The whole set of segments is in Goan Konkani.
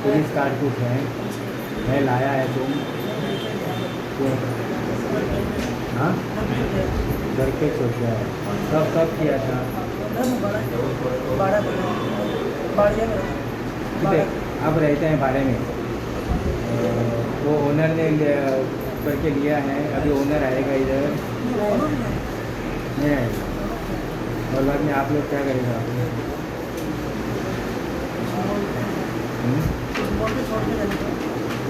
पुलिस कार्ड कुछ है है लाया है तुम? हाँ, घर पे छोड़ के आया। कब कब किया था? कितने अब रहते हैं भाड़े में? वो ओनर ने करके लिया है। अभी ओनर आएगा इधर? नहीं आएगा। और बाद में आप लोग क्या करेंगे आप लोग? हम्म?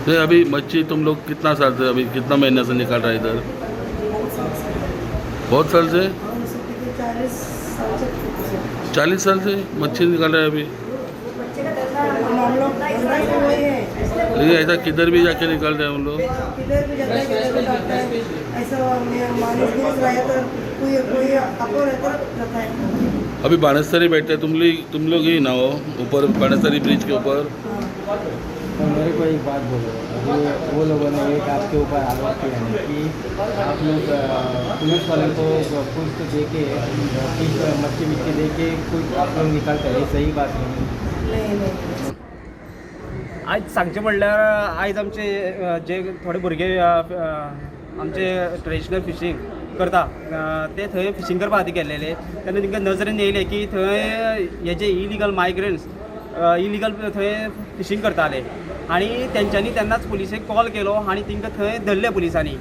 तो अभी मच्छी तुम लोग कितना साल से, अभी कितना महीने से निकाल रहा है इधर? बहुत साल से। 40 साल से मच्छी निकाल रहा है अभी। हम लोग वही है। लेकिन ऐसा किधर भी जाके निकाल रहे हैं हम लोग। किधर भी जाता है, किधर भी जाता है। ऐसा माणूस गिरीस रहा तर कोई कोई आपको रहता रहता है। अभी बाणस्तारी बैठते हैं तुम लोग ही ना हो ऊपर, बाणस्तारी ब्रिज के ऊपर। तो मेरे को एक बात बोलो, अभी वो लोगों ने एक आपके ऊपर आरोप किया है कि आप लोग पुलिस वालों को कुछ तो दे के, फिश मच्छी बिच्छी दे के कुछ आप लोग निकालते हैं, ये सही बात नहीं? नहीं। आयज सांगचें म्हणल्यार आयज आमचे जे थोडे भुरगे आमचे ट्रेडिशनल फिशींग करता, ते थंय फिशींग करपा खातीर गेल्लेले तेन्ना तांकां नजरेन येयलें की थंय हे जे इलिगल मायग्रंट्स इलिगल थंय फिशींग करताले आनी तेंच्यांनी तेन्नाच पुलिसेक कॉल केलो आनी तांकां थंय धरले पुलिसांनी।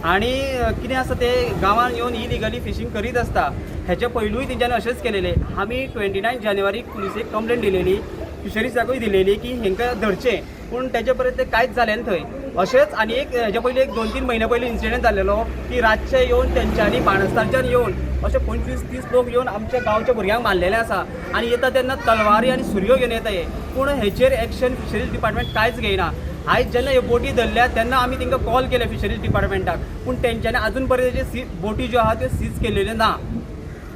आनी कितें आसा, ते गांवान येवन इलिगली फिशींग करीत आसता। हेचे पयलूय तेंच्यांनी अशेंच केलेलें। आमी 29 जानेवारीक पुलिसेक कंप्लेन दिलेली, फिशरीजाकूय दिलेली की हेंकां धरचें, पूण तेजे पर्यंत ते कांयच जालें ना थंय। अशेंच आनी एक हेजे पयलीं एक 2-3 म्हयन्या पयलीं इन्सिडंट जाल्लेलो की रातचे येवन तेंच्यांनी बाणस्तारच्यान येवन अशे 25-30 लोक येवन आमच्या गांवच्या भुरग्यांक मारलेले आसा आनी येता तेन्ना तलवारी आनी सुरयो घेवन येता हे। पूण हेचेर एक्शन फिशरीज डिपार्टमेंट कांयच घेयना। आयज जेन्ना ह्यो बोटी धरल्या तेन्ना आमी तांकां कॉल केले फिशरीज डिपार्टमेंटाक, पूण तेंच्यांनी आजून पर्यंत सी बोटी ज्यो आहा त्यो सीज केलेल्यो ना।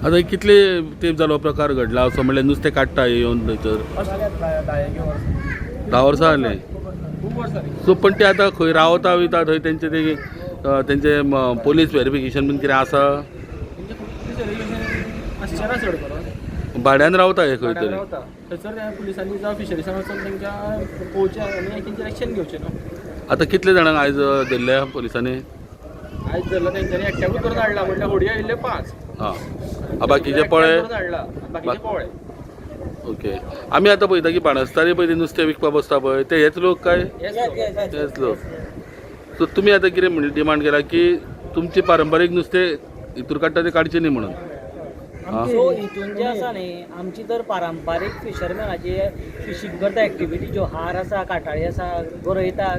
आता कितले तेंप जालो प्रकार घडला असो, म्हणल्यार नुस्तें काडटा येवन थंयसर? 10 वर्सां जालीं। सो पण ते आतां खंय रावता वयता थंय तेंचे ते तेंचे पोलीस वेरिफिकेशन बीन कितें आसा? आसचें ना चड करून। भाड्यान रावता हे खंय भाड्यान तरी? रावता थंयसर। त्या पुलिसांनी जावं फिशरीसान वचून तांकां पळोवचें आनी तेंचेर एक्शन घेवचें न्हू। आतां कितले जाणांक आयज धरल्या पुलिसांनी? आयज धरला तेंच्यांनी, एकट्याकूच करून हाडला। म्हणल्यार होडयो आयिल्ल्यो पांच। आं, बाकीचे पळे? करून हाडला, बाकीचे पळय। ओके, आमी आतां पळयता की बाणस्तारी पळय ते नुस्तें विकपाक बसता पळय, ते हेच लोक काय? हेच लोक। सो तुमी आतां कितें म्हण डिमांड केला की तुमची पारंपारीक नुस्तें हितूर काडटा तें काडचें न्ही म्हणून? आं। सो हितून जे आसा न्ही, आमची तर पारंपारीक फिशरमॅनाची फिशींग करता एक्टिविटी ज्यो हार आसा, काटाळी आसा, गरयता,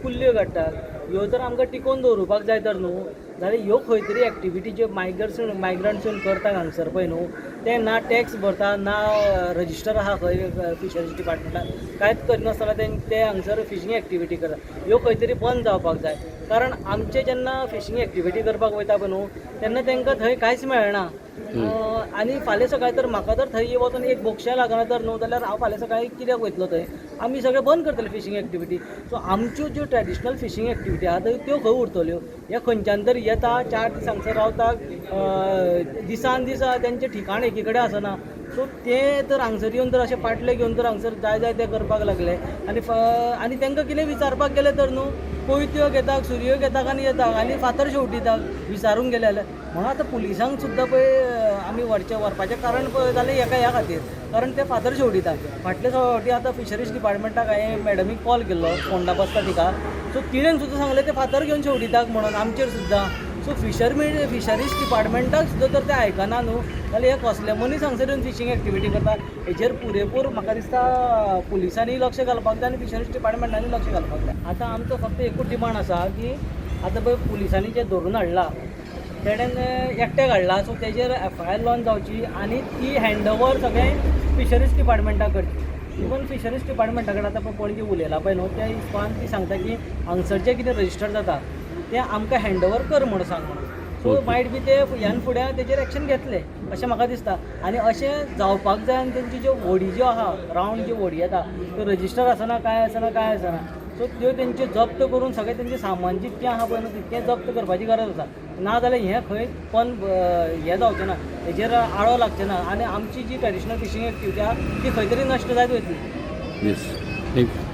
कुल्ल्यो काडटा, ह्यो जर आमकां टिकोवन दवरुपाक जाय तर न्हू जाल्यार ह्यो खंय तरी एक्टिविटी ज्यो मायग्रंट्स येवन करता हांगसर पळय न्हू, ते ना टॅक्स भरता ना रजिस्टर आहा खंय फिशरीज डिपार्टमेंटान, कांयच करिनासतना ते हांगसर फिशींग एक्टिविटी करता। ह्यो खंय तरी बंद जावपाक जाय, कारण आमचे जेन्ना फिशींग एक्टिविटी करपाक वयता पळय न्हू, तेन्ना तांकां थंय कांयच मेळना। आनी फाल्यां सकाळीं तर म्हाका जर थंय वचून एक बोक्षें लागना तर न्हू, जाल्यार हांव फाल्यां सकाळीं कित्याक वयतलो थंय? आमी सगळें बंद करतले फिशींग एक्टिविटी। सो आमच्यो ज्यो ट्रेडिशनल फिशींग एक्टिविटी आहा त्यो खंय उरतल्यो? हे खंयच्यान तरी येता, 4 दीस हांगसर रावता, दिसान दीस तेंचें ठिकाण एकी कडेन आसना। सो ते तर हांगसर येवन तर अशे पाटले घेवन तर हांगसर जाय जाय ते करपाक लागले आनी तांकां कितें विचारपाक गेले तर न्हू कोयत्यो घेता, सुरयो घेता आनी येता आनी फातर शेंवटिता विचारूंक गेले जाल्यार। म्हणून आतां पुलिसांक सुद्दां पळय आमी व्हरचें व्हरपाचें कारण पळय जालें हेका ह्या खातीर, कारण ते फातर शेंवटिता। फाटले फावटी आतां फिशरीज डिपार्टमेंटाक हांवें मॅडमीक कॉल केल्लो, फोंडा बसता तिका, सो तिणेन सुद्दां सांगलें ते फातर घेवन शेंवटितात म्हणून आमचेर सुद्दां। सो फिशरीज डिपार्टमेंटाक सुद्दां जर ते आयकना न्हू, जाल्यार हे कसले मनीस हांगसर येवन फिशींग एक्टिविटी करता? हेजेर पुरेपूर म्हाका दिसता पुलिसांनी लक्ष घालपाक जाय आनी फिशरीज डिपार्टमेंटांनी लक्ष घालपाक जाय। आतां आमचो फक्त एकूच डिमांड आसा की आतां पळय पुलिसांनी जें धरून हाडला तेणेन एकट्याक हाडला, सो तेजेर एफआयआर लॉन्च जावची आनी ती हँड ओवर सगळें फिशरीज डिपार्टमेंटाक करची। इवन फिशरीज डिपार्टमेंटा कडेन आतां पळय पणजे उलयलां पळय न्हू, त्या हिसपान ती सांगता की हांगसर जें कितें रजिस्टर जाता तें आमकां हँड ओवर कर म्हणून सांग म्हणून। सो मायट बी ते ह्यान फुडें तेजेर एक्शन घेतले अशें म्हाका दिसता आनी अशें जावपाक जाय। आनी तेंची ज्यो व्हडी ज्यो आहा, रावंड ज्यो व्हडी येता, त्यो रजिस्टर आसना, कांय आसना, कांय आसना। सो त्यो तेंच्यो जप्त करून सगळें तेंचें सामान जितकें आहा पळय न्हू तितकें जप्त करपाची गरज आसा। ना जाल्यार हें खंय पण हें जावचें ना, हेजेर आळो लागचें ना आनी आमची जी ट्रेडिशनल फिशींग एक्टिविटी आहा ती खंय तरी नश्ट जायत वयतली। Yes, thank you.